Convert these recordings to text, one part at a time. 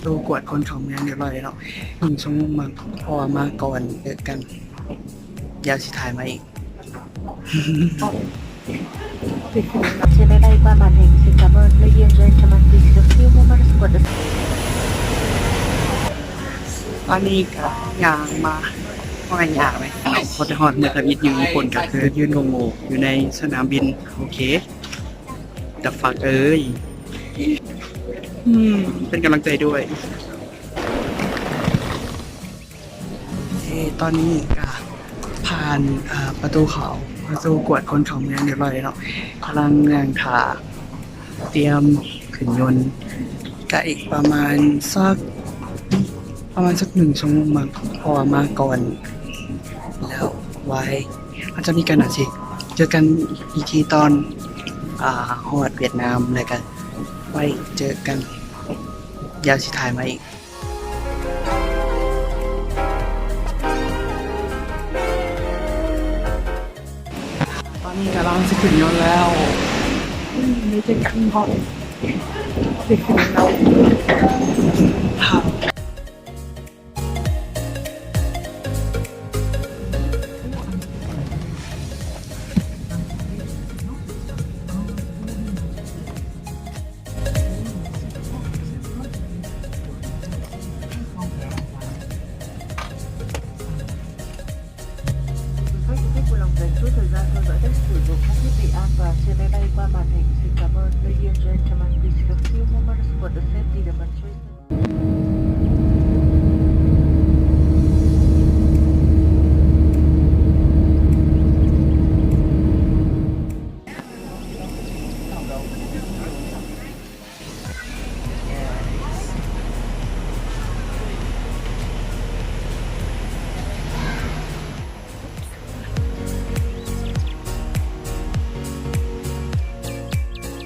ໂຕກວດຄົນເຂົ້າເມືອງຮຽບຮ້ອຍແລ້ວເນາະ ໜຶ່ງຊົ່ວໂມງມັ້ງ ເພາະວ່າມາກ່ອນເລີກກັນ ດຽວຊິຖ່າຍມາອີກ. Trên máy bay qua màn hình, xin cảm ơn. Ladies and gentlemen, please a few moments for the ຕອນນີ້ກະຍ່າງມາ ບໍ່ແມ່ນຍ່າງເລີຍ ພໍຈະຮອດເມືອງທຳອິດຢູ່ຍີ່ປຸ່ນ ກະຄືຢືນໂງ່ໆຢູ່ໃນສະໜາມບິນ. ໂອເຄ the fuck ເອີຍ ອືມ ເປັນກຳລັງໃຈດ້ວຍ. ເອີ ຕອນນີ້ກະຜ່ານ ເອີ ປະຕູເຂົ້າ ປະຕູກວດຄົນເຂົ້າເມືອງຮຽບຮ້ອຍແລ້ວເນາະ ກຳລັງນັ່ງຖ້າຕຽມຂຶ້ນຍົນ ກະອີກປະມານສັກ ປະມານສັກໜຶ່ງຊົ່ວໂມງມັ້ງ ເພາະວ່າມາກ່ອນແລ້ວໄວ. ຫຼັງຈາກນີ້ກະໜ້າຊິເຈີກັນອີກທີຕອນ ອາ ຮອດຫວຽດນາມ ແລ້ວກະໄວ້ເຈີກັນ ດຽວຊິຖ່າຍມາອີກ. ຕອນນີ້ກຳລັງຊິຂຶ້ນຍົນແລ້ວ ໄດ້ເຈີກັນຮອດ ຊິຂຶ້ນຍົນແລ້ວ.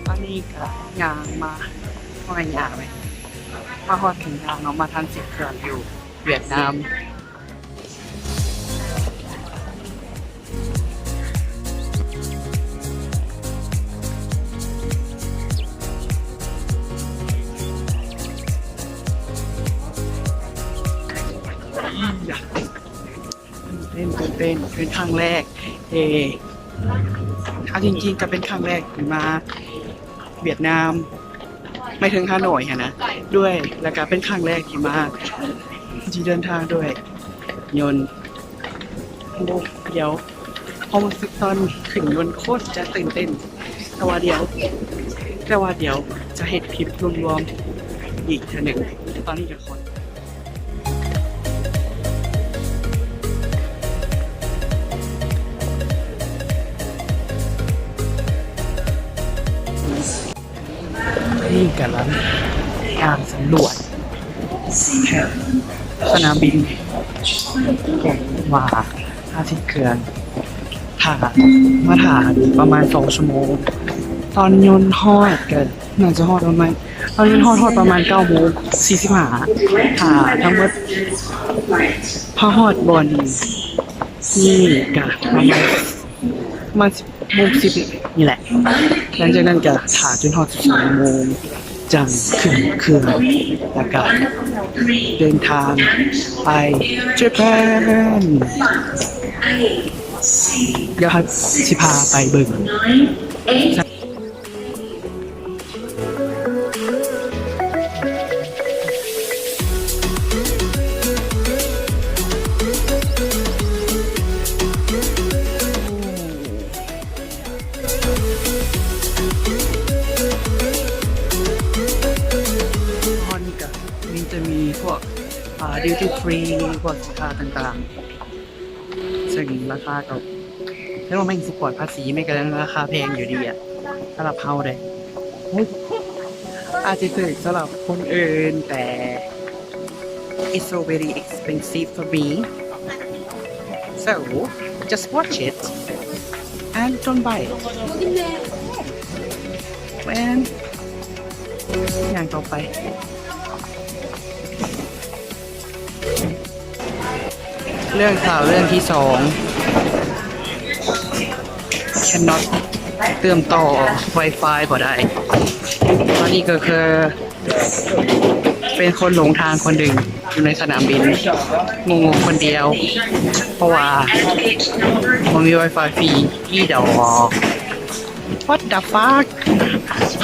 ຕອນນີ້ກະຍ່າງມາ ບໍ່ແມ່ນຍ່າງເວີຍ ມາຮອດເຂດທາງເນາະ ມາທາງເສັ້ນເຄື່ອງຢູ່ຫວຽດນາມ. ຕື່ນເຕັ້ນ ຕື່ນເຕັ້ນ ເປັນຄັ້ງແລກ ເອີ ເອົາຈິງໆ ກະເປັນຄັ້ງແລກທີ່ມາຫວຽດນາມ ໝາຍເຖິງຮ່າໂນ້ຍຫັ້ນນະ ດ້ວຍ ແລ້ວກະເປັນຄັ້ງແລກທີ່ມາ ທີ່ເດີນທາງດ້ວຍຍົນ. ໂອ້ ດຽວ ຄວາມຮູ້ສຶກຕອນຂຶ້ນຍົນໂຄດຈະຕື່ນເຕັ້ນ ແຕ່ວ່າດຽວ ແຕ່ວ່າດຽວຈະເຮັດຄລິບລວມໆອີກເທື່ອໜຶ່ງ ຕອນນີ້ກະ ນີ້ກຳລັງຍ່າງສຳຫຼວດແຖວສະໜາມບິນ ວ່າຖ້າຊິເຄື່ອນ ຖ້າ ມາຖ້າປະມານສອງຊົ່ວໂມງ ຕອນຍົນຮອດກະໜ້າຈະຮອດປະມານ ຕອນຍົນຮອດ ຮອດປະມານເກົ້າໂມງສີ່ສິບຫ້າ ຖ້າທັງໝົດ ພໍຮອດບ່ອນນີ້ກະປະມານ ປະມານສິບໂມງສິບນີ້ແຫຼະ ຫຼັງຈາກນັ້ນກະຖ້າຈົນຮອດສິບສອງໂມງຈັ່ງຂຶ້ນເຄື່ອງ ແລ້ວກະເດີນທາງໄປ Japan. ດຽວເຮົາຊິພາໄປເບິ່ງ. ຮອດນີ້ກະມີ ຈະມີພວກ ອ່າ duty free ພວກສິນຄ້າຕ່າງໆ ເຊິ່ງລາຄາກໍ ເຖິງວ່າແມ່ນຊິປອດພາສີ ແມ່ນກໍຍັງລາຄາແພງຢູ່ດີອະ ສຳລັບເຮົາເດ້. ອາດຈະຖືກສຳລັບຄົນອື່ນ ແຕ່ it's so very expensive for me, so just watch it and don't buy it. ແມ່ນ ຍ່າງຕໍ່ໄປ. ເລື່ອງຂ່າວເລື່ອງທີສອງ cannot ເຊື່ອມຕໍ່ Wi-Fi ບໍ່ໄດ້. ຕອນນີ້ກໍຄື ເປັນຄົນຫຼົງທາງຄົນໜຶ່ງຢູ່ໃນສະໜາມບິນ ງົງໆ ຄົນດຽວ ເພາະວ່າບໍ່ມີ Wi-Fi ຟຣີອີ່ດອກ. What the fuck?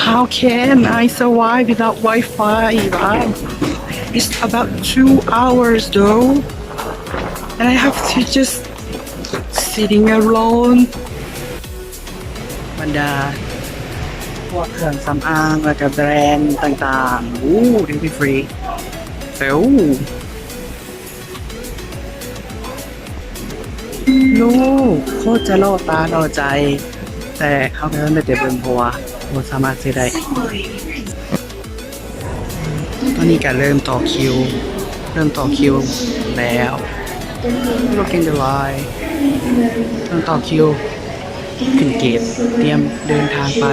How can I survive without Wi-Fi, bruh? It's about two hours though, and I have to just sitting alone. ບັນດາພວກເຄື່ອງສຳອາງ ແລ້ວກະແບຣນຕ່າງໆ ໂອ້ duty free ເຊວ ໂອ້ ໂຄດຈະຫຼໍ່ຕາຫຼໍ່ໃຈ ແຕ່ເຮົາກະຍັງໄດ້ແຕ່ເບິ່ງ ເພາະວ່າບໍ່ສາມາດຊື້ໄດ້. ຕອນນີ້ກະເລີ່ມຕໍ່ຄິວ ເລີ່ມຕໍ່ຄິວແລ້ວ Look in the line ເລີ່ມຕໍ່ຄິວ ຂຶ້ນເກດ ຕຽມເດີນທາງໄປ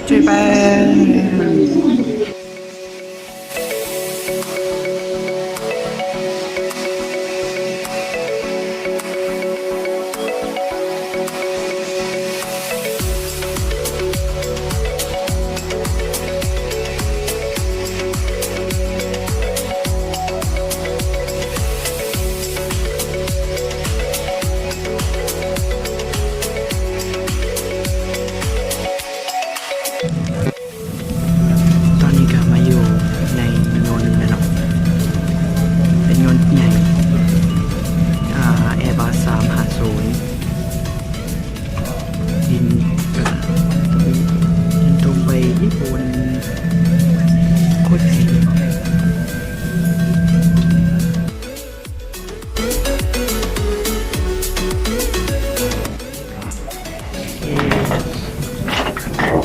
Japan. ຕອນນີ້ກະມາຢູ່ໃນຍົນແລ້ວເນາະ ເປັນຍົນໃຫຍ່ ອາ Airbus ສາມຫ້າສູນ ບິນ ບິນຕົງໄປຍີ່ປຸ່ນ ໂຄດເທ່.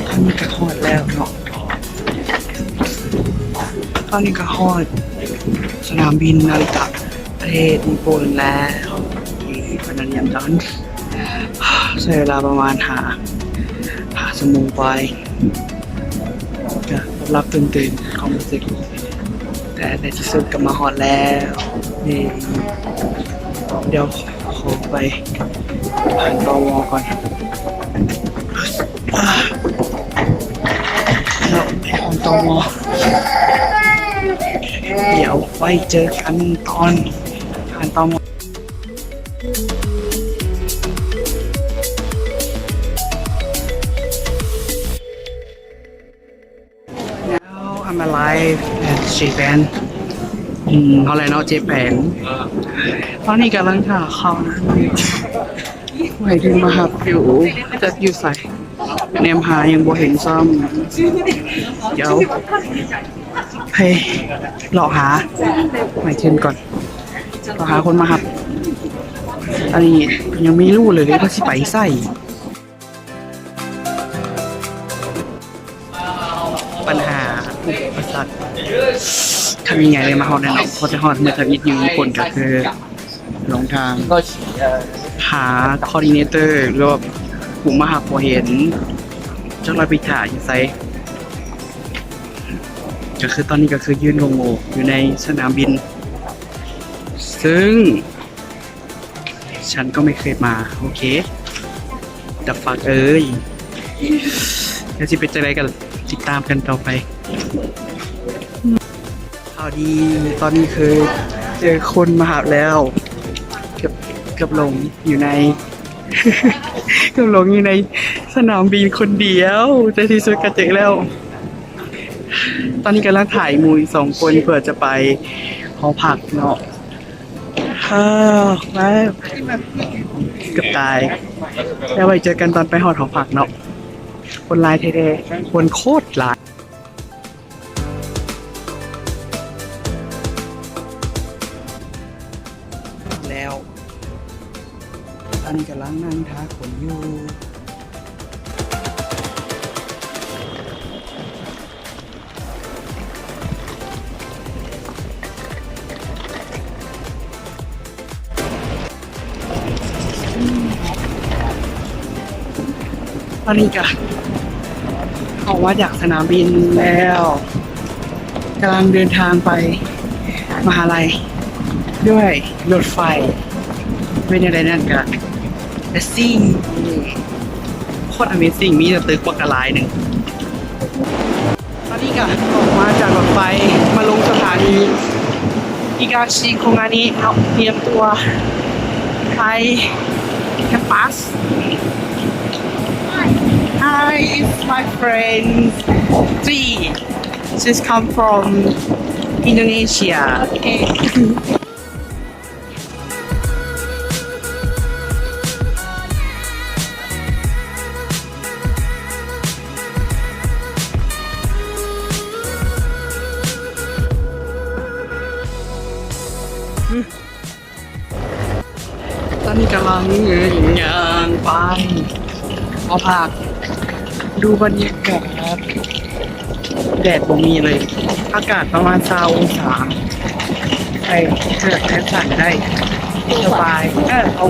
ຕອນນີ້ກະຮອດແລ້ວເນາະ ຕອນນີ້ກະຮອດສະໜາມບິນນາຣິຕະ ປະເທດຍີ່ປຸ່ນແລ້ວ ທີ່ Panariandon ໃຊ້ເວລາປະມານຫ້າ ຫ້າຊົ່ວໂມງປາຍ ກະຫຼັບໆຕື່ນໆ ຄວາມຮູ້ສຶກ ແຕ່ໃນທີ່ສຸດກະມາຮອດແລ້ວ ເຢ້ ດຽວຂໍໄປຜ່ານ ຕມ ກ່ອນ ແລ້ວໄປຜ່ານ ຕມ ດຽວໄວ້ເຈີກັນຕອນຜ່ານ ຕມ. Now I'm arrived at Japan. ອືມ ຮອດແລ້ວເນາະ Japan. ຕອນນີ້ກຳລັງຖ້າເຂົ້ານະ ໃຫ້ເພິ່ນມາຮັບຢູ່ ຈັກຢູ່ໃສ ແນມຫາຍັງບໍ່ເຫັນຊ້ຳ. ດຽວໄປເລາະຫາໃຫ້ເພິ່ນກ່ອນ ເລາະຫາຄົນມາຮັບ. ອັນນີ້ຍັງບໍ່ຮູ້ເລີຍວ່າຊິໄປໃສ. ບັນຫາອຸປະສັກຄັ້ງໃຫຍ່ມາຮອດແນ່ນອນ ພໍຈະຮອດມື້ທຳອິດຢູ່ຍີ່ປຸ່ນກະຄືຫຼົງທາງ ຫາ coordinator ຫຼືວ່າຜູ້ມາຮັບບໍ່ເຫັນ ຈັກລະໄປຖ້າຢູ່ໃສ. ກະຄືຕອນນີ້ກະຄືຢືນງົງໆຢູ່ໃນສະໜາມບິນ ຊຶ່ງ ฉันก็ไม่เคยมา ໂອเค the fuck ເອີຍ ແລ້ວຊິເປັນຈັ່ງໃດກໍຕິດຕາມກັນຕໍ່ໄປ. ຂ່າວດີ ຕອນນີ້ຄືເຈີຄົນມາຮັບແລ້ວ ເກືອບ ເກືອບຫຼົງຢູ່ໃນ ເກືອບຫຼົງຢູ່ໃນສະໜາມບິນຄົນດຽວ ແຕ່ທີ່ສຸດກໍເຈີແລ້ວ. ຕອນນີ້ກຳລັງຖ້າໝູ່ອີກສອງຄົນເພື່ອຈະໄປຫໍພັກເນາະ. ເອີ ເກືອບຕາຍ ແລ້ວໄວ້ເຈີກັນຕອນໄປຮອດຫໍພັກເນາະ. ຄົນຫຼາຍແທ້ໆ ຄົນໂຄດຫຼາຍ. ແລ້ວ ອັນນີ້ກຳລັງນັ່ງຖ້າຄົນຢູ່. ຕອນນີ້ກະອອກມາຈາກສະໜາມບິນແລ້ວ ກຳລັງເດີນທາງໄປມະຫາໄລດ້ວຍລົດໄຟ. ເປັນຈັ່ງໃດນັ້ນກະ Amazing ໂຄດ Amazing ມີແຕ່ຕຶກບັກຫຼາຍໜຶ່ງ. ຕອ ນີ້ກະອອກມາຈາກລົດໄຟ ມາລົງສະຖານີອິກາຊິໂຄງານິເນາະ ຕຽມຕົວໄປແຄມປັສ. Hi, it's my friend Tri. She's come from Indonesia. Okay. ຕອນນີ້ກຳລັງຍ່າງໄປຫໍພັກ ດູບັນຍາກາດ ແດດບໍ່ມີເລີຍ ອາກາດປະມານຊາວອົງສາ ໃສ່ເສື້ອແຂນສັ້ນໄດ້ສະບາຍ. ເອີ ເອົາ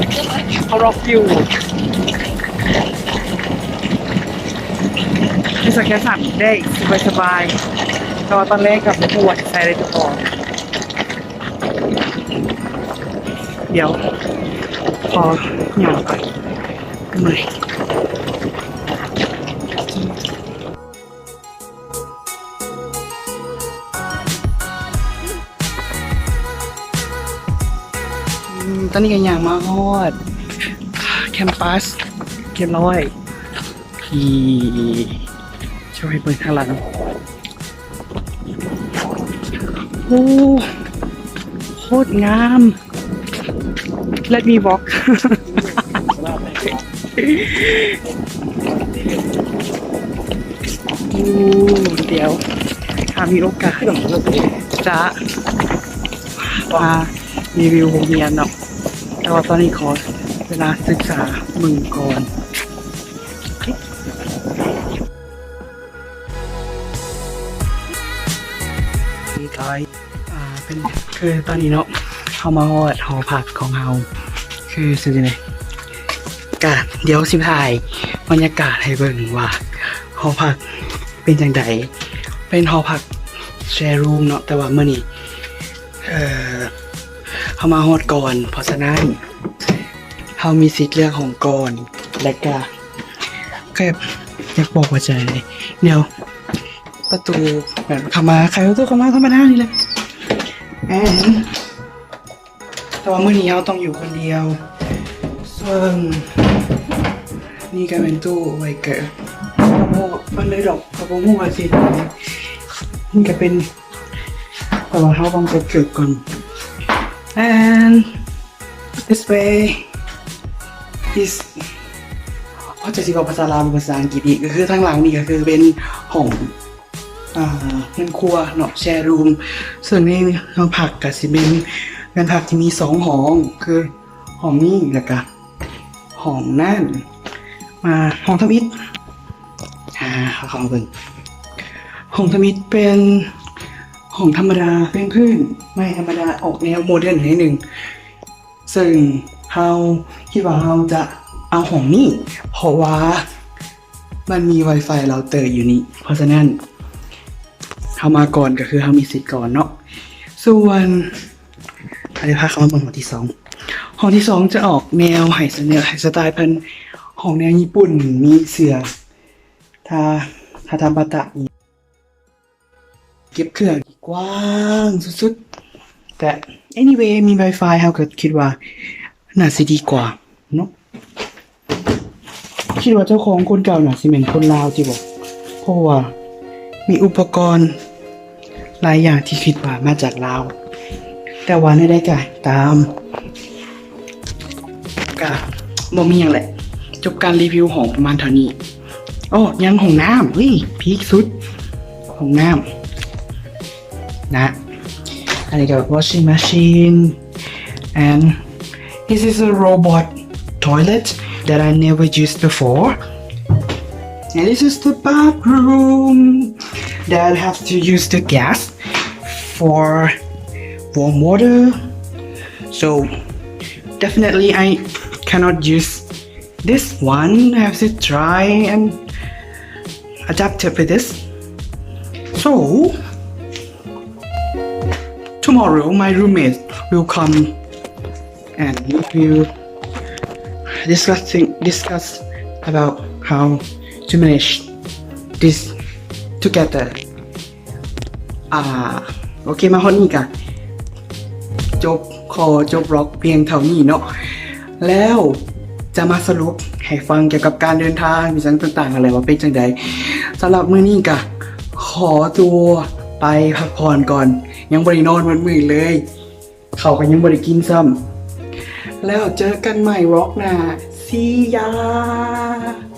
ເອົາລັອກຢູ່ ໃສ່ເສື້ອແຂນສັ້ນໄດ້ສະບາຍໆ ແຕ່ວ່າຕອນແລງກະບໍ່ຮູ້ວ່າຊິໃສ່ໄດ້ຫຼືບໍ່. ດຽວຂໍຍ່າງໄປ ເມື່ອຍ. ອືມ ຕອນນີ້ກະຍ່າງມາຮອດແຄມປັສຮຽບຮ້ອຍ. ທີ່ ໂຊໃຫ້ເບິ່ງທາງຫຼັງ. ໂອ້ ໂຄດງາມ. Let me walk. ໂອ້ ດຽວຖ້າມີໂອກາດຈະມາຣີວິວໂຮງຮຽນເນາະ ແຕ່ວ່າຕອນນີ້ຂໍເວລາສຶກສາເບິ່ງກ່ອນ. ອາ ເປັນ ຄືຕອນນີ້ເນາະ ເຮົາມາຮອດຫໍພັກຂອງເຮົາ ຄືຊິຈັ່ງໃດ ກະດຽວຊິຖ່າຍບັນຍາກາດໃຫ້ເບິ່ງວ່າຫໍພັກເປັນຈັ່ງໃດ. ເປັນຫໍພັກແຊຣູມເນາະ ແຕ່ວ່າມື້ນີ້ ເອີ ເຮົາມາຮອດກ່ອນ ເພາະສະນັ້ນເຮົາມີສິດເລືອກຫ້ອງກ່ອນ ແລະກະ ແບບ ຢາກບອກວ່າຈັ່ງໃດ ດຽວ ປະຕູ ເຂົ້າມາ ໄຂປະຕູເຂົ້າມາທຳມະດານີ້ແຫຼະ ແອນ ແຕ່ວ່າມື້ນີ້ເຮົາຕ້ອງຢູ່ຄົນດຽວ ເຊິ່ງນີ້ກະແມ່ນຕູ້ໄວເກີ ກະບໍ່ປານໃດດອກ ກະບໍ່ຮູ້ວ່າຊິເຮັດຈັ່ງໃດ. ນີ້ກະເປັນ ແຕ່ວ່າເຮົາຕ້ອງໃສ່ເກີບກ່ອນ and this way is ເຮົາຈະຊິເວົ້າພາສາລາວ ຫຼື ພາສາອັງກິດດີ ກະຄືທາງຫຼັງນີ້ກະຄືເປັນຫ້ອງ ອ່າ ເຮືອນຄົວເນາະ ແຊຣູມ ເຊິ່ງໃນຫ້ອງພັກກະຊິເປັນເຮືອນພັກທີ່ມີສອງຫ້ອງ ຄືຫ້ອງນີ້ ແລະກະຫ້ອງນັ້ນ ມາຫ້ອງທຳອິດ ອ່າ ເຮົາເຂົ້າມາເບິ່ງ ຫ້ອງທຳອິດເປັນຫ້ອງທຳມະດາ ເປັນພື້ນໄມ້ທຳມະດາ ອອກແນວໂມເດີນໜ້ອຍໜຶ່ງ ເຊິ່ງເຮົາຄິດວ່າເຮົາຈະເອົາຫ້ອງນີ້ ເພາະວ່າມັນມີໄວຟາຍເຣົາເຕີຢູ່ນີ້ ເພາະສະນັ້ນເຮົາມາກ່ອນ ກະຄືເຮົາມີສິດກ່ອນເນາະ. ສ່ວນ ດຽວພາເຂົ້າມາເບິ່ງຫ້ອງທີສອງ ຫ້ອງທີສອງຈະອອກແນວໃຫ້ສະ ໃຫ້ສະໄຕລ໌ເພິ່ນ ຫ້ອງແນວຍີ່ປຸ່ນ ມີເສື້ອ ທາ ທາທາບາຕະ ເກັບເຄື່ອງກວ້າງສຸດໆ ແຕ່ anyway ມີໄວຟາຍ ເຮົາກະຄິດວ່າໜ້າຊິດີກວ່າເນາະ. ຄິດວ່າເຈົ້າຂອງຄົນເກົ່າໜ້າຊິແມ່ນຄົນລາວຕິບໍ ເພາະວ່າມີອຸປະກອນຫຼາຍຢ່າງທີ່ຄິດວ່າມາຈາກລາວ ແຕ່ວ່າແນວໃດກະຕາມ ກະບໍ່ມີຫຍັງແຫຼະ ຈົບການຣີວິວຫ້ອງປະມານເທົ່ານີ້. ໂອ້ ຍັງຫ້ອງນ້ຳ ເອີຍ ພີກສຸດ ຫ້ອງນ້ຳນະ ອັນນີ້ກະ washing machine and this is a robot toilet that I never used before and this is the bathroom that I have to use the gas for warm water. So definitely I cannot use this one. I have to try and adapt it with this. So tomorrow my roommate will come and we will discussing, discuss about how to manage this together. ອ່າ ໂອເຄ ມາຮອດນີ້ກະຈົບ ຂໍຈົບ vlog ພຽງເທົ່ານີ້ເນາະ ແລ້ວຈະມາສະຫຼຸບໃຫ້ຟັງກ່ຽວກັບການເດີນທາງ ອີ່ຫຍັງຕ່າງໆຫັ້ນແຫຼະ ວ່າເປັນຈັ່ງໃດ. ສຳລັບມື້ນີ້ກະຂໍຕົວໄປພັກຜ່ອນກ່ອນ ຍັງບໍ່ໄດ້ນອນໝົດມື້ເລີຍ ເຂົ້າກະຍັງບໍ່ໄດ້ກິນຊ້ຳ ແລ້ວເຈີກັນໃໝ່ vlog ໜ້າ See ya.